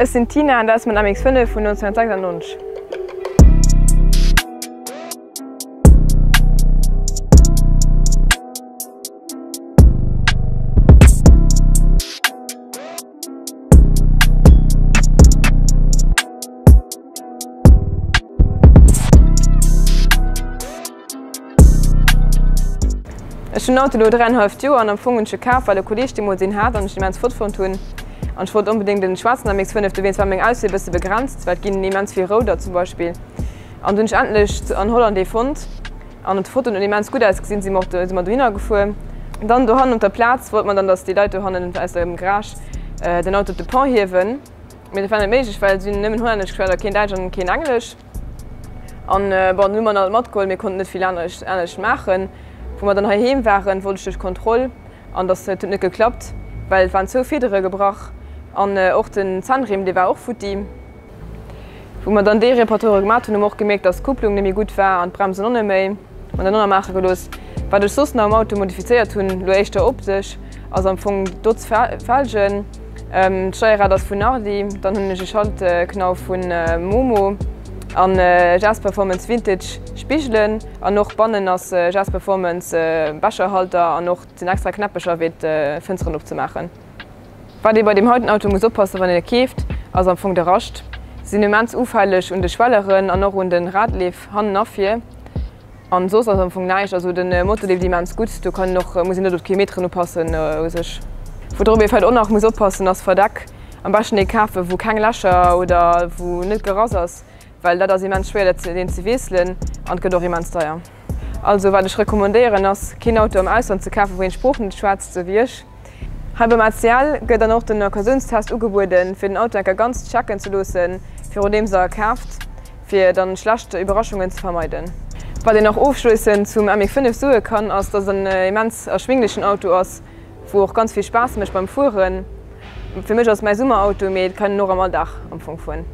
Ech sinn d'Tina an dat ass mäin MX-5 vun 1996. Ech hunn den Auto elo dräienhalleft Joer an am Fong hunn ech e kaf, well e Kolleeg deemools een hat an ech en immens flott fonnt hunn. An ech wollt onbedéngt en schwaarzen MX-5, dowéinst war meng Auswiel e bësse begrenzt, well et ginn immens vill rouder zum Beispill. An du hunn ech endlech an Holland ee fonnt an op de Fotoen huet en immens gutt ausgesinn, si mer och si mer dohinner gefuer. Dann dohannen op der Plaz wollt mer dann, dass déi Leit dohannen aus dem Garage den Auto op de Pont hiewen, mee dat war net méiglech, well si hunn nëmmen Hollännesch geschwat a keen Däitsch an keen Englesch. An bon, dann hu mer en alt matgeholl, mir konnten net vill anescht anescht maachen. Wou mer dann heiheem waren, wollt ech duerch d'Kontroll an dass huet net geklappt, well et waren zwou Fiedere gebrach an och den Zännrimm, dee war och futti. Wou mer dann déi Reparature gemat hunn, hu mer och gemierkt, dass d'Kupplung net méi gutt war an d'Bremsen och net méi. Mer dann och nach maache gelooss. Wat ech soss nach um Auto modifizéiert hunn, lo éischter optesch, ass am Fong d'Dots-Felgen. D'Steierrad ass vun Nardi, dann hunn ech e Schaltknauf vu Momo an Jazz Performance Vintage Spigelen an och bannen ass Jazz Performance Becherhalter an och sinn extra Knäppecher fir d'Fënsteren opzemaachen. Wat ee bei deem heiten Auto muss oppassen wann een e keeft, ass am Fong de Rascht. Se sinn immens ufälleg un de Schwelleren an och un de Radleef hannen a vir. An soss ass am Fong näischt. Also den Motor leeft immens gutt, do kann een och, muss een net op d'Kilometeren upassen u sech. Woudrop ee vläit och nach muss oppassen ass Verdeck. Am beschten ee kafen wou keng Lächer oder wou net gerass ass, well dat ass immens schwéier dat deen ze wiesselen an et gëtt och immens deier. Also wat ech recommandéieren ass keen Auto am Ausland ze kafen wou een d'Sprooch net schwätzt, sou wéi ech. Hei beim ACL gëtt dann och den Occasiounstest ugebueden, fir den Auto enker ganz checken ze loossen, virudeems der e kaaft, fir dann schlecht Iwwerraschungen ze vermeiden. Wat een nach ofschléissend zum MX-5 soe kann, ass dass et en immens erschwinglechen Auto ass, wou och ganz vill Spaass mécht beim Fueren. Fir mech ass et mäi Summerauto, mee et kann een och am Alldag am Fong fueren.